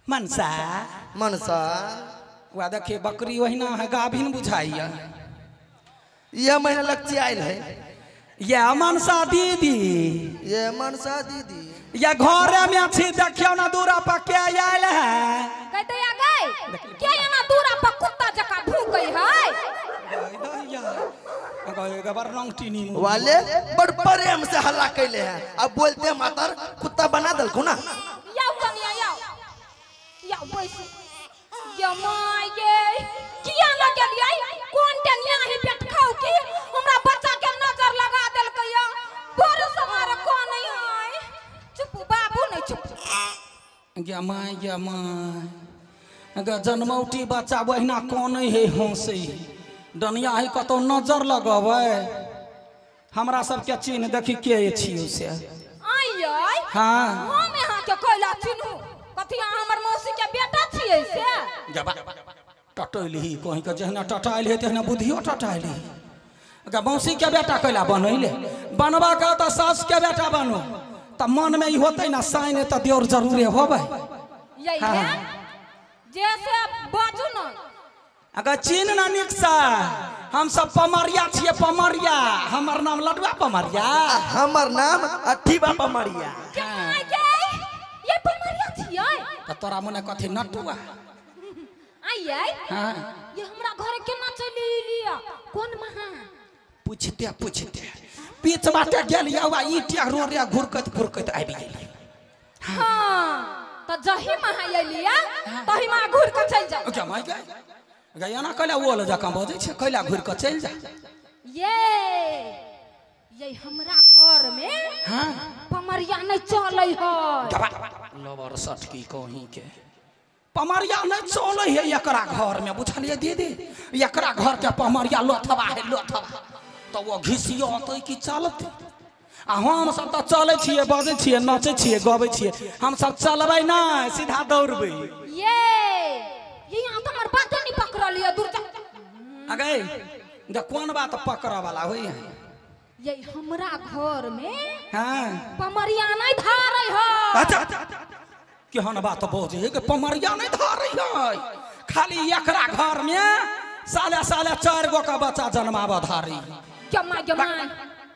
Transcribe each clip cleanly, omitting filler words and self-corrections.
मनसा मनसा वह देखिए बकरी वहीना है गाभिन बुझाइया यह महीना लक्ष्य आयल है। ये मनसा दीदी ये मनसा दीदी या घरे में छी देखियो ना दूरा पर के आयल है। कहते आ गए के एना दूरा पर कुत्ता जका भूकै है। वाले बड़ प्रेम से हल्ला कैले हैं अब बोलते मातर कुत्ता बना दलको ना। याओ कनिया याओ याओ बैस ये my गे किया न गेलियै कोन टेनिया ही पेट खाउ की हमरा बच्चा के नजर लगा देलकै या बड़ समार कोन है। चुप बाबू नहीं चुप। गे my गे my गे जन्मौटी बच्चा बहिना कोन है हंसै डनिया है कतौ नजर लगबै हमरा सबके चिन्ह देखी के छियो से। आइ हाँ हम यहाँ के कोइला चिन्हू कथी अहाँ हमर मौसी के बेटा छियै से। जबा टटैलही कहीं के जहिना टटाइल है तहिना बुद्धियो टटाइलही। गे मौसी के बेटा कैला बनैले बनबा के त सास के बेटा बनो त मन में ई होतै ना साइन त देवर जरूरे होबै। यही है जैसे बाजू न अगर चिन्ह ना निकसा हम सब पमरिया छियै पमरिया। हमर नाम लडुआ पमरिया हमर नाम अठीबा पमरिया। ये पमरिया छियै त तोरा मने कथी नटुआ। आई आई हां ये हमरा घर केना चलि एलिया कोन महा पूछते पूछते पीछ बाटे गेलिया वा ईटिया रोरिया घुरकत घुरकत आबि गेली। हां त जही महा एलिया तही मा घुर के चल जा। ओके my गए गयाना कैला ओल जकाँ बजै छै कैला घुर के चलि जा। ये हमरा घर में हां पमरिया नहीं चलै है। लबर सटकी कहीं के पमरिया नहीं चलै है एकरा घर में बुझलियै दीदी। एकरा घर के पमरिया लोथबा है लोथबा तो वो घिसियतै कि चलतै। आ हम सब तऽ चलै छियै बजै छियै नाचै छियै गबै छियै हम सब चलबै नहि सीधा दौड़बै। ये यहाँ तो हमर बात नहीं पकड़ल ये दूर जा। अगे जे कोन बात पकड़ऽ वाला होई है। ये हमरा घर में हां पमरिया नहीं धारै है। अच्छा केहन बात बजै है कि पमरिया नहीं धारै है खाली एकरा घर में साले साले 4 गो का बच्चा जन्माबऽ धारी। जमा जमा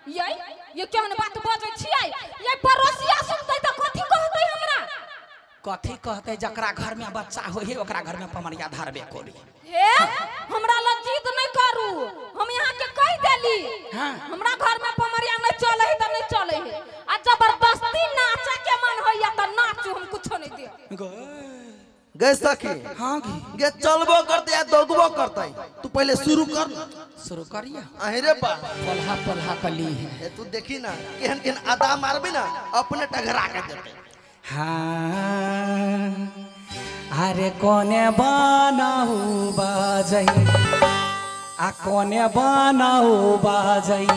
ये केहन बात बजै छियै ये पड़ोसिया सुनतै त कथी कहतै हमरा। कथी कहते जकरा घर में बच्चा होय है ओकरा घर में पमरिया धारबे करी। हे हमरा लग जिद नहीं करू हम यहाँ के कह देली। हाँ। हमरा घर में पमरिया नहीं चले है त नहीं चले है आ जबरदस्ती नाचे के मन होइया त नाचू हम कुछो नहीं दे। गे सखी हां गे चलबो करते या दौगबो करते तू पहले शुरू कर शुरू करिया। अरे बा पल्हा पल्हा कली है तू देखी ना केहन केहन अदा मारबी ना अपने टघरा के देते। हाँ अरे कोने बनाऊ बाजई आ कोने बनाऊ बाजई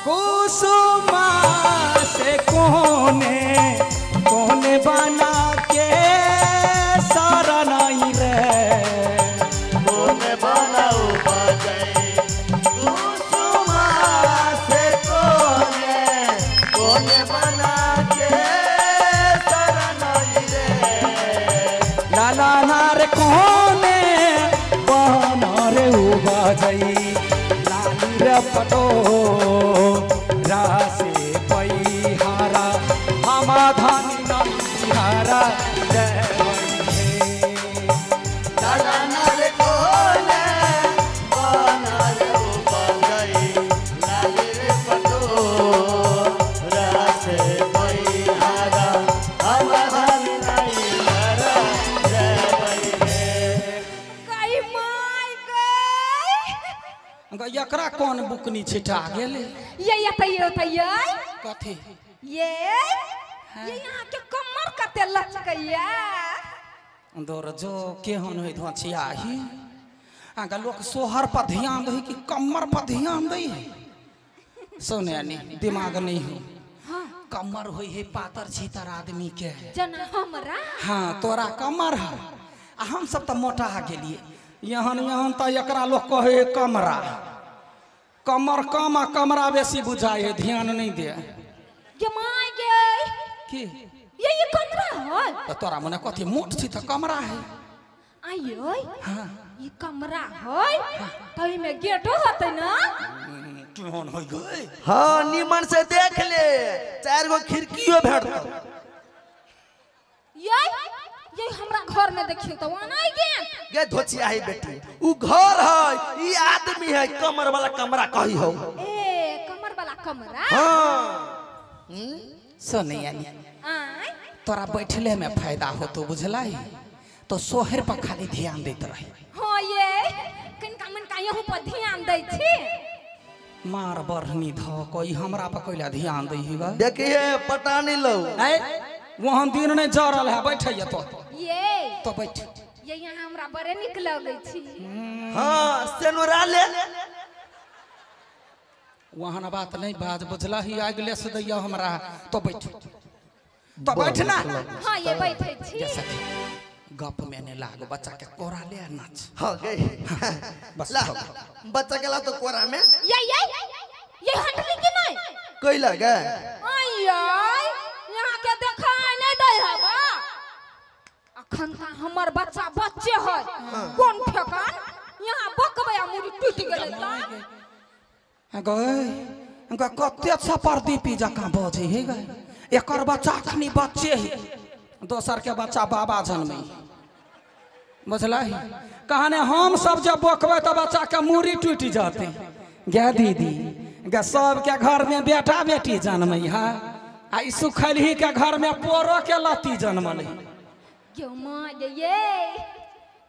कुसुमा से कोने कोने बना के सारा नहीं रे कोने बनाऊ बाजई कुसुमा से कोने कोने बना के लाला नार कोने बना रे बाजई लाली रे पटो रासे पैहारा हम धानी नहारा जय लाला नार कोने बना रे बाजई लाली रे पटो रासे पैहारा हम धानी नहारा। एकरा कौन बुकनी छिटा गेले ये ये तैयो तैयो कथी ये ये यहाँ के कमर कते लचकैया दौर जो केहन होय धोचियाही आगा लोक सोहर पर ध्यान दही कि कमर पर ध्यान दही सुने नहीं दिमाग नहीं हो। हाँ। कमर होय है पातर छीतर आदमी के जना हमरा। हाँ तोरा कमर है आ हम सब त मोटा गेलिए यहन यहन त एकरा लोक कहे कमरा कमर कम आ कमरा बेसी बुझाए है ध्यान नहीं दे। गे my गे की ये कमरा है त तोरा मने कथि मोट छी त कमरा है। आइयो हां ई कमरा है त ई में गेटो होतै ना? केहन होय गई? हां निमन से देख ले, चार गो खिड़कियो भेटतौ। ये हमरा घर में देखियो त वहां नहीं गेल। गे धोचिया है बेटी, उ घर है ई आदमी है, कमर वाला कमरा कही हो। ए कमर वाला कमरा? हां सुनिया आय तोरा बैठले में फायदा होतो बुझलाई, तो सोहर पर खाली ध्यान देत रही। हां ये कनका मनका यहू पर ध्यान दै छी। मार बढ़नी ध कोई हमरा पर कोइला ध्यान दै ही। देखिए पता नहीं लो ए वहां दिन नहीं जरल है, बैठैया तो ये तो बैठ। ये यहाँ हमरा बड़े निक लगै छी। हां सेनुरा ले वहां ना बात नहीं बाज बुझला ही आग ले से दैया हमरा। तो बैठ तो बैठ ना। हां ये बैठै छी। गप में ने लागो, बच्चा के कोरा ले नाच। हां गई बस ला बच्चा के ला तो कोरा में। ये ये ये हटली कि नहीं? कइला गे आई आई यहाँ के देखाय नहीं दै हबा। अखन त हमर बच्चा बच्चे है, कोन ठेकान यहाँ बकबै आ मुड़ी टूटि गेलै त गए इनका कते अच्छा प्रदीपी जकाँ बजै हे गए। एकर बच्चा अखनी बच्चे है, दोसर के बच्चा बाबा जनमै बुझलही। कहने हम सब जब बकबै त बच्चा के मुड़ी टूटि जाते। गे दीदी गे सबके घर में बेटा बेटी जनमै है, आ ई सुखलही के घर में पोरो के लत्ती जनमल है। गे मां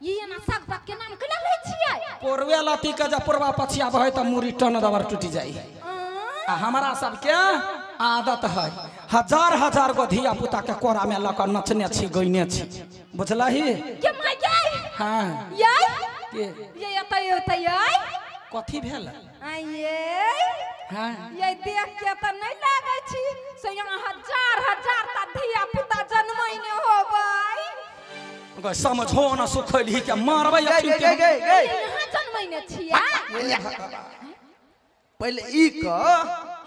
ये एना साग पात के नाम केना लै छियै? पोरवे लत्ती के जब पोरवा पछिया बहै त मुड़ी टन दबर टूटि जाइ। आ हमरा सबके आदत है हजार हजार गो धिया पुता के कोरा में लऽ कऽ नचने छी गइने छी बुझलही। गे मां गे हां ये के ये एतै एतै कथी भेल? आइये हां ये देख के त नहीं लागै छी से यहाँ हजार हजार ता धिया पुता जनमैने होबै। गै समझो न सुखलही के मारबै गई गई गई गई यहाँ जनमैने छियै। पहले ई क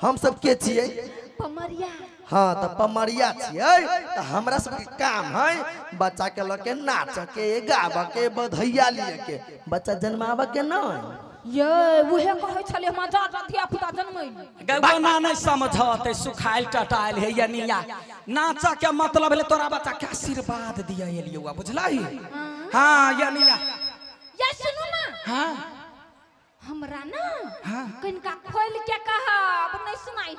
हम सब के छियै? पमरिया। हां त पमरिया छियै त हमरा सब के काम है बच्चा के ल के नाच के गाब के बधैया लिए के, बच्चा जन्माब के न। ये उहे कहै छलै हम हजार धिया पुता जनमैली। गौना नहीं समझते सुखाइल टटाइल है या निया। नाच के मतलब भेलै तोरा बच्चा के आशीर्वाद दिया एलियौ बुझलही। हां या निया ये सुनू ना। हां हमरा ना कनिका खोल के कहब नहीं सुनाई।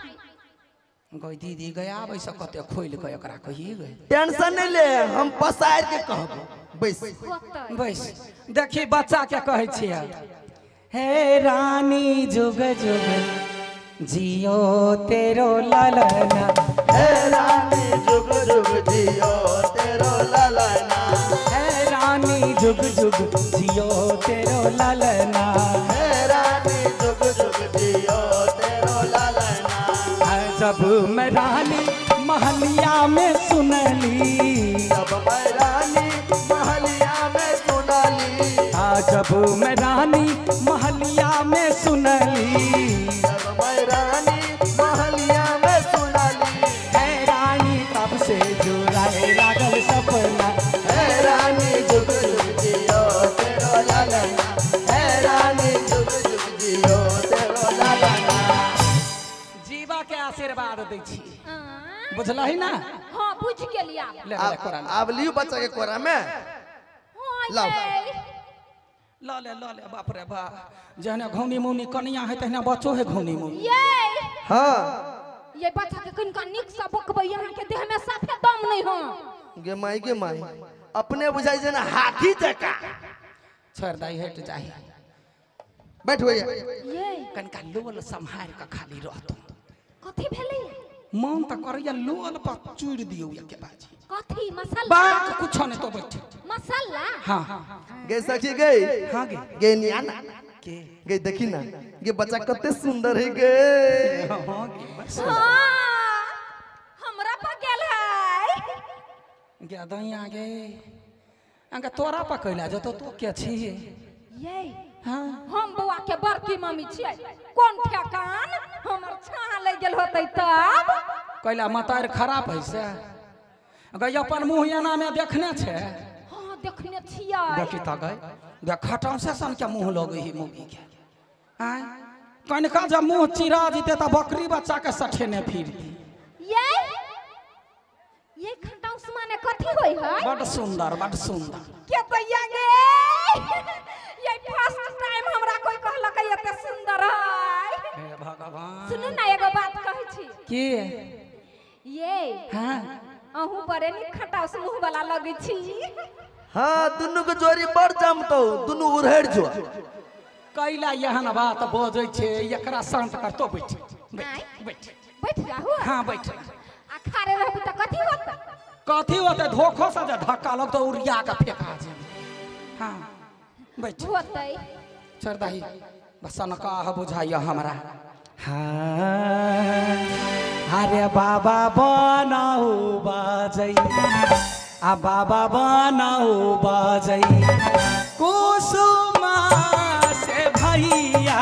गई दीदी गया आबै से कते खोल के एकरा कही गई। टेंशन नहीं ले, हम पसार के कहब बैस बैस। देखी बच्चा के कहै छियै, हे रानी जुग जुग जियो तेरो ललना, हे रानी जुग जुग जियो तेरो ललना, हे रानी जुग जुग जियो तेरो ललना, हे रानी जुग जुग जियो तेरो ललना। जब मैं रानी महलिया में सुनली, जब मैं रानी महलिया में सुनली, जब मैं रानी महलिया में सुनली, जब मैं रानी महलिया में सुनली, हे रानी तब से जुड़ाए लागल सपना, हे रानी जुग जुग जियो तेरो ललना, हे रानी जुग जुग जियो तेरो ललना। जीवा के आशीर्वाद दै छी बुझलही ना? हां बुझ गेलिया। आब लियौ बच्चा के कोरा में। हां लाओ ल ले ल ले। बाप रे बा, जहने घौनी मौनी कनिया है तहने बच्चो है घौनी मौनी। ये हां ये बच्चा के कनिका निक से बकबै, यहाँ के देह में साफे दम नहीं हो। गे माई गे माई अपने बुझाई जे ना हाथी जका। छोड़ दाई हट जाई बैठ भैया। ये कनिका लोल सम्हार के खाली रहतो। कथी भेलै? मन त करैया लोल पर चूड़ दियौ के बाजी। कथी मसाला? बाक कुछ नहीं तो बैठ मसाला। हां गे सखी गई। हां गे गे निया ना के गे देखी ना गे बच्चा कते सुंदर है गे। हां गे बस हां हमरा पर गेल है गे दैया गे अंगा तोरा पर कैला जतो तो के छी ये। हां हम बौआ के बड़की मम्मी छियै, कोन ठेकान हमर छाह लग गेल होतै तब कैला मतार खराब है से गई अपन मुँह एना में देखने छे। हाँ देखने छियै। देखी त गई देख खटाउसे सन के मुँह लगै है मौगी के। आय कनिका जब मुँह चिरा जेतै त बकरी बच्चा के सठेने फिरती। ये खटाउस माने कथी होय है? बड सुंदर बड सुंदर। के भैया गे ये फर्स्ट टाइम हमरा कोई कहलक एते सुंदर है। हे भगवान सुनू ना एगो बात कहै छी। की ये? हां अहू बड़े नीक खटाउस मुँह वाला लगै छी। हां दुनू के जोड़ी बड़ जमतौ दुनू उड़ेड़ जो। कैला एहन बात बजै छे एकरा शांत करतो। बैठ बैठ बैठ बैठ जाहू। हां बैठ। आ खारे रहबू त कथी होत? कथी होतै धोखो से जे धक्का लगतौ उड़िया के फेका जेबै। हां बैठ होतै। छोड़ दही बसनका बुझाइया हमरा। हाँ अरे बाबा बनाऊ बाजई आ बाबा बनाऊ बाजई कुसुमा से भैया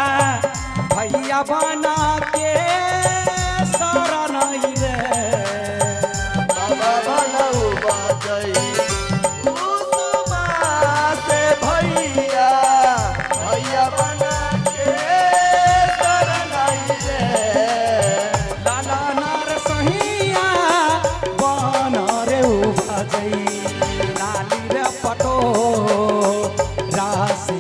भैया बना के शरण रे। बाबा बनाऊ बाजई कुसुमा से भैया भैया बना के शरण रे। लाला नार सहिया बन रे बाजई लाली रे पटो रासे